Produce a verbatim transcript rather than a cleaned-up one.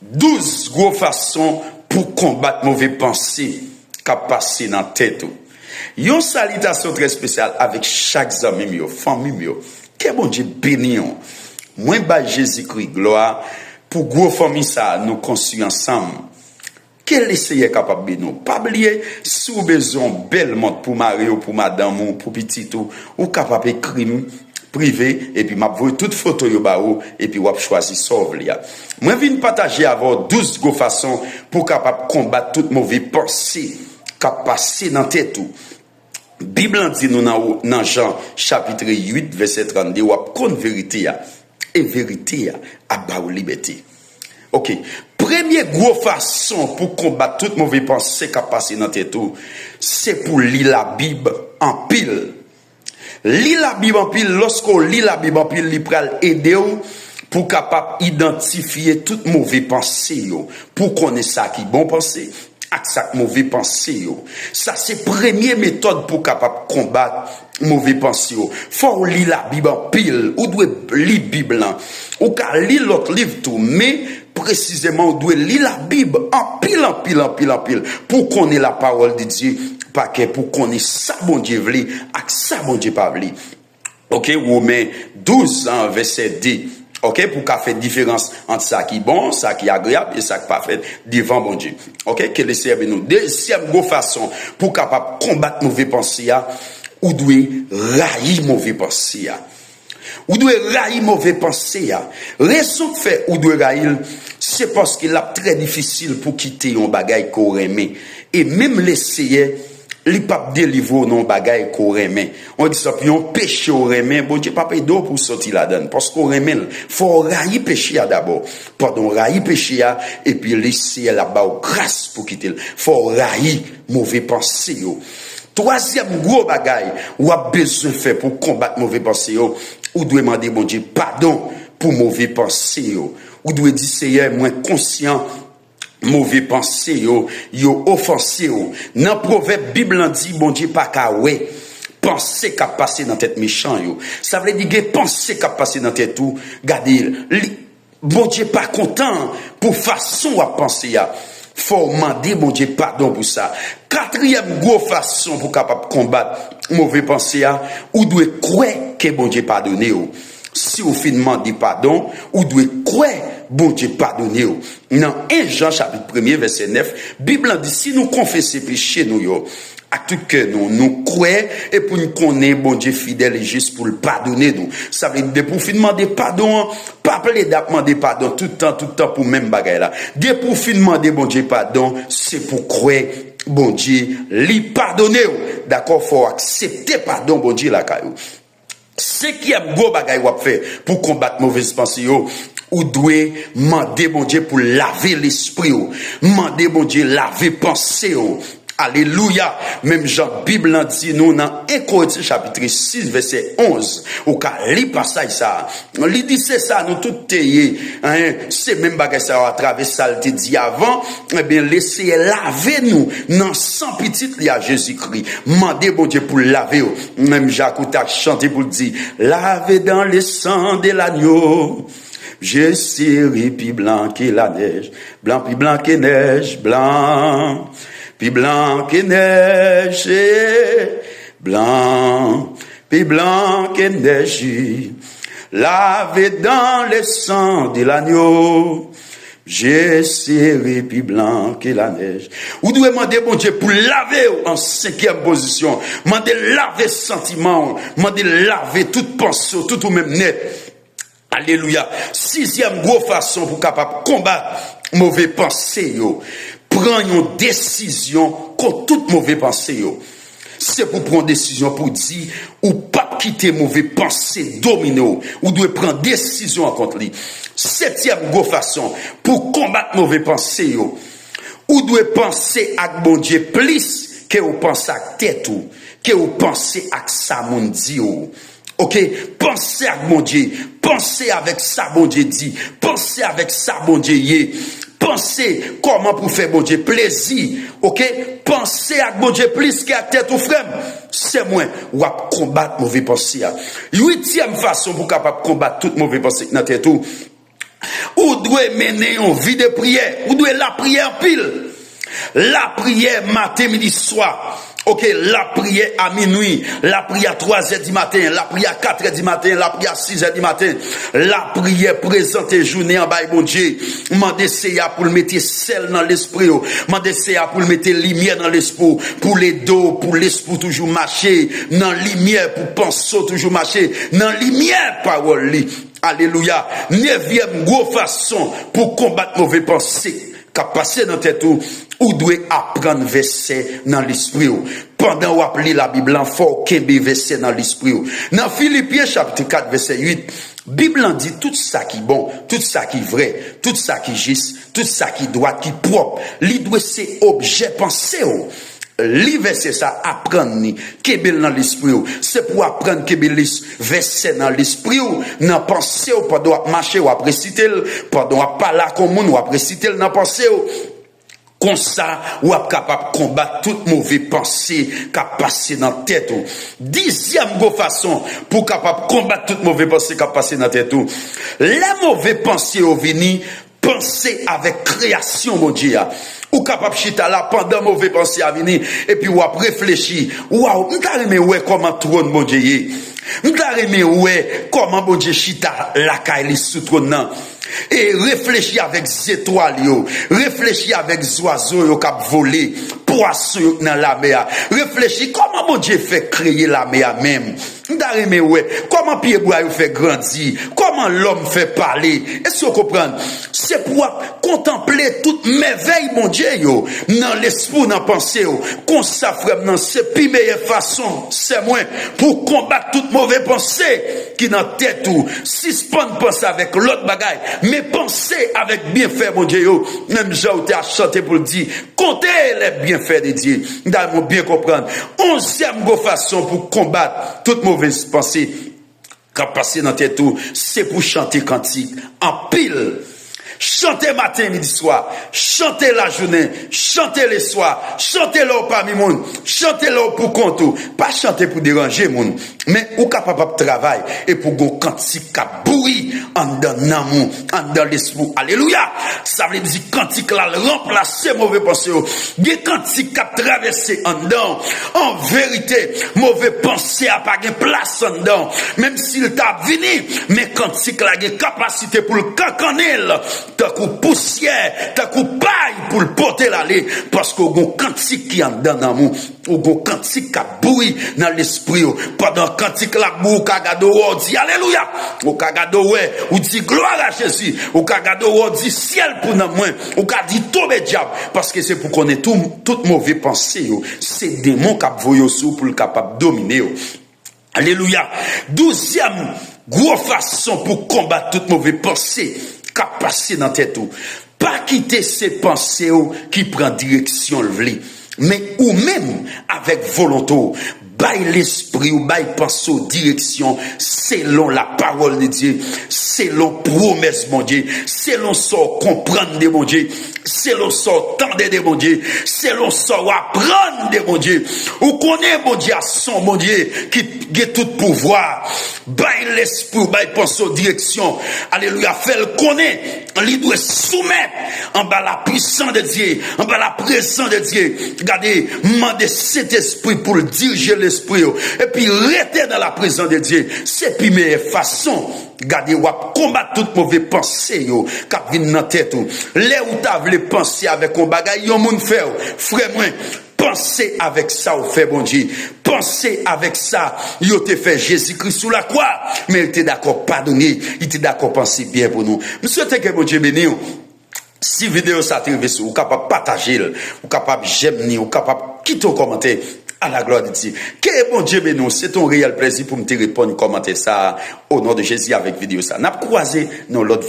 Douz gwo fason pou konbat move panse k ap pase nan tèt ou. Yon salitasyon trè espesyal avèk chak zanmi m yo, fanmi m yo. Ke Bondye beni w. Mwen bay Jezikri glwa pou gwo fanmi sa a nou konstwi ansanm. Ke Leseyè kapab beni w. Pa bliye, si w bezwen yon bèl mont pou mari w, pou madanm ou, pou pitit ou, ou kapab ekri m prive, epi m ap voye tout foto yo ba ou, epi w ap chwazi sa w vle a. Mwen vin pataje avè w douz gwo fason pou w kapab konbat tout move panse k ap pase nan tèt ou. Bib lan di nou nan, nan Jan chapit uit, vèsè trannde, w ap konn verite a, e verite a ap ba w libète. Oke, premye gwo fason pou konbat tout move panse k ap pase nan tèt ou, se pou w li Labib anpil. Li Labib anpil, lòske w li Labib anpil, li pral ede w pou w kapab idantifye tout move panse yo, pou w konnen sa ki bon panse ak sa k move panse yo. Sa se premye metòd pou w kapab konbat move panse yo. Fò w li Labib anpil, ou dwe li Bib lan. Ou ka li lòt liv tou, men presizeman, ou dwe li Labib anpil, anpil, anpil, anpil, pou w konnen lapawòl de Dye pa kè, pou w konnen sa Bondye vle ak sa Bondye pa vle. Oke, Women douz, an, vèsè de. Oke, pou w ka fè diferans ant sa ki bon, sa ki agreyab e sa k pafè devan Bondye. Oke, ke Leseyè beni w. Dezyèm gwo fason pou w kapab konbat move panse a, ou dwe rayi move panse a. Ou dwe rayi move panse a. Rezon k fè ou dwe rayi l, se paske l ap trè difisil pou kite yon bagay ke w renmen. E menm Leseyè, li p ap delivre w nan yon bagay ke w renmen. Yon egzanp, yon peche w renmen, Bondye p ap ede w pou w soti ladan l, paske w renmen l. Fò w rayi peche a dabò. Pandan w rayi peche a, epi Leseyè l ap ba w gras pou kite l. Fò w rayi move panse yo. Twazyèm gwo bagay w ap bezwen fè pou w konbat move panse yo, ou dwe mande Bondye padon pou move panse yo. Ou dwe di, Seyè, mwen konsyan move panse yo, yo ofanse w. Nan Pwovèb, Bib lan di, Bondye pa ka wè panse k ap pase nan tèt mechan yo. Sa vle di gen panse k ap pase nan tèt ou, gade, li, Bondye pa kontan pou fason w ap panse a. Fò w mande Bondye padon pou sa. Katriyèm gwo fason pou w kapab konbat move panse a, ou dwe kwè ke Bondye padone w. Si w fin mande padon, ou dwe kwè Bondye padone w. Nan en Jan chapit premye vèsè nèf, Bib lan di, si nou konfese peche nou yo ak tout kè nou, nou kwè, e pou n konnen Bondye fidèl e jis pou l padone nou. Sa vle di, depi w fin mande padon an, pa plede ap mande padon tout tan, tout tan pou menm bagay la. Depi w fin mande Bondye padon, se pou kwè Bondye li padone w. Dakò, fò w aksepte padon Bondye lakay ou. Senkyèm gwo bagay w ap fè pou konbat move panse yo, ou dwe mande Bondye pou lave lespri w. Mande Bondye lave panse w. Alelouya! Menm jan Bib lan di nou nan en Korentyen chapit sis vèsè onz, ou ka li pasaj sa a. Li di se sa nou tout te ye. Hein? Se menm bagay sa yo atravè sa l te di avan. Ebyen, Leseyè lave nou nan san pitit li a Jezikri. Mande Bondye pou l lave w. Menm jan ak ou ta chante pou l di, lavé dans le sang de l'agneau, je serai plus blanc que la neige, blanc, plus blanc que neige, blanc, plus blanc que neige, blanc, plus blanc que neige, lavé dans le sang de l'agneau, je serai plus blanc que la neige. Ou dwe mande Bondye pou lave w an senkyèm pozisyon. Mande lave santiman w. Mande lave tout panse w, tout ou menm nèt. Alelouya. Sizyèm gwo fason pou kapab konbat move panse yo. Pran yon desizyon kont tout move panse yo. Se pou pran desizyon pou di, ou p ap kite move panse domine w. Ou dwe pran desizyon an kont li. Setyèm gwo fason pou konbat move panse yo, ou dwe panse ak Bondye plis ke ou panse ak tèt ou, ke ou panse ak sa moun di w. Oke, panse ak Bondye. Panse avèk sa Bondye di. Panse avèk sa Bondye ye. Panse kòman pou fè Bondye plezi. Oke, panse ak Bondye plis ke ak tèt ou, frè m, sè mwen, w ap konbat move panse a. Uityèm fason pou w kapab konbat tout move panse k nan tèt ou, Ou dwe mennen yon vi de priyè. Ou dwe lapriyè anpil. Lapriyè maten, midi, swa. Oke, lapriyè a minwi, lapriyè a twazè di maten, lapriyè a katrè di maten, lapriyè a sizè di maten. Lapriyè, prezante jounen an bay Bondye. Mande Seyè a pou l mete sèl nan lespri w. Mande Seyè a pou l mete limyè nan lespri w, pou l ede w, pou lespri w toujou mache nan limyè, pou panse w toujou mache nan limyè pawòl li. Alelouya. Nevyèm gwo fason pou konbat move panse k ap pase nan tèt ou, ou dwe aprann vèsè nan lespri w. Pandan w ap li Labib lan, fò w kenbe vèsè nan lespri w. Nan Filipyen chapit kat vèsè uit, Bib lan di tout sa ki bon, tout sa ki vrè, tout sa ki jis, tout sa ki dwat, ki pwòp, li dwe se objè panse w. Li vèsè sa, aprann li, kenbe l nan lespri w. Se pou w aprann kenbe lis-, vèsè nan lespri w, nan panse w, pandan w ap mache, w ap resite l, pandan w ap pale ak yon moun, w ap resite l nan panse w. Konsa, w ap kapab konbat tout move panse k ap pase nan tèt ou. Dizyèm gwo fason pou w kapab konbat tout move panse k ap pase nan tèt ou, lè move panse yo vini, panse avèk kreyasyon Bondye a. Ou kapab chita la pandan move panse a vini, epi w ap reflechi, waw, m ta renmen wè kòman twòn Bondye ye. M ta renmen wè kòman Bondye chita lakay li sou twòn nan. E reflechi avèk zetwal yo. Reflechi avèk zwazo yo k ap vole, pwason yo k nan lamè a. Reflechi kòman Bondye fè kreye lamè a menm. M ta renmen wè kòman pyebwa yo fè grandi, kòman lòm fè pale. Èske w konprann? Se pou w ap kontanple tout mèvèy Bondye yo nan lespri w, nan panse w. Konsa, frè m nan, se pi meyè fason, sè mwen, pou w konbat tout move panse ki nan tèt ou. Sispann panse avèk lòt bagay, men panse avèk byenfè Bondye yo. Menm jan w te a chante pou l di, Comptez les bienfaits de Dieu. M ta renmen w byen konprann. Onzyèm gwo fason pou konbat tout move panse k ap pase nan tèt ou, se pou chante kantik anpil. Chante maten, midi, swa. Chante lajounen. Chante leswa. Chante lè w pami moun. Chante lè w pou kont ou. Pa chante pou deranje moun. Men ou kapab ap travay epi w gen yon kantik k ap bouyi anndan nanm ou, anndan lespri w. Alelouya! Sa vle di kantik la al ranplase move panse yo. Gen kantik k ap travèse anndan w. An verite, move panse a pa gen plas anndan w. Menm si l ta vini, men kantik la gen kapasite pou l kankannen l tankou pousyè, tankou pay pou l pote l ale, paske w gen yon kantik ki anndan nanm ou. Ou gon kantik k ap bouyi nan lespri w. Pandan kantik la ap bouyi, ou ka gade w wè, w di, "Alelouya!" Ou ka gade w wè, ou di, "Glwa a Jezi!" Ou ka gade w wè, w di, "Syèl pou nanm mwen!" Ou ka di, "Tonbe dyab!" Paske se pou konnen tou, tout move panse yo, se demon k ap voye yo sou ou pou l kapab domine yo. Alelouya! Douzyèm gwo fason pou konbat tout move panse k ap pase nan tèt ou. Pa kite se panse w ki pran direksyon l vle, men ou menm avèk volonte w. Bay lespri w, bay panse w direksyon selon lapawòl de Dye, selon pwomès Bondye, selon sa w konprann de Bondye, selon sa w tande de Bondye, selon sa w aprann de Bondye. Ou konnen Bondye a se yon Bondye ki gen tout pouvwa. Bay lespri w, bay panse w direksyon. Alelouya. Fè l konnen li dwe soumèt anba la pwisans de Dye, anba la prezans de Dye. Gade, mande Sentespri pou l dirije lespri w. Epi rete nan la prezans de Dye. Se pi meyè fason. Gade, w ap konbat tout move panse yo k ap vin nan tèt ou. Lè ou ta vle panse avèk yon bagay yon moun fè w, frè mwen, panse avèk sa w fè Bondye. Panse avèk sa yo te fè Jezi Kris sou lakwa. Men li te dakò padone, li te dakò panse byen pou nou. M swete ke Bondye beni w. Si videyo sa te rive sou ou, ou kapab pataje l, ou kapab jèm ni, ou kapab kite yon kòmantè. A la glwa de Dye. Ke Bondye beni w. Se te yon reyèl plèzi pou m te reponn kòmantè sa a, o non de Jezi, avèk videyo sa. N ap kwaze nan lòt videyo.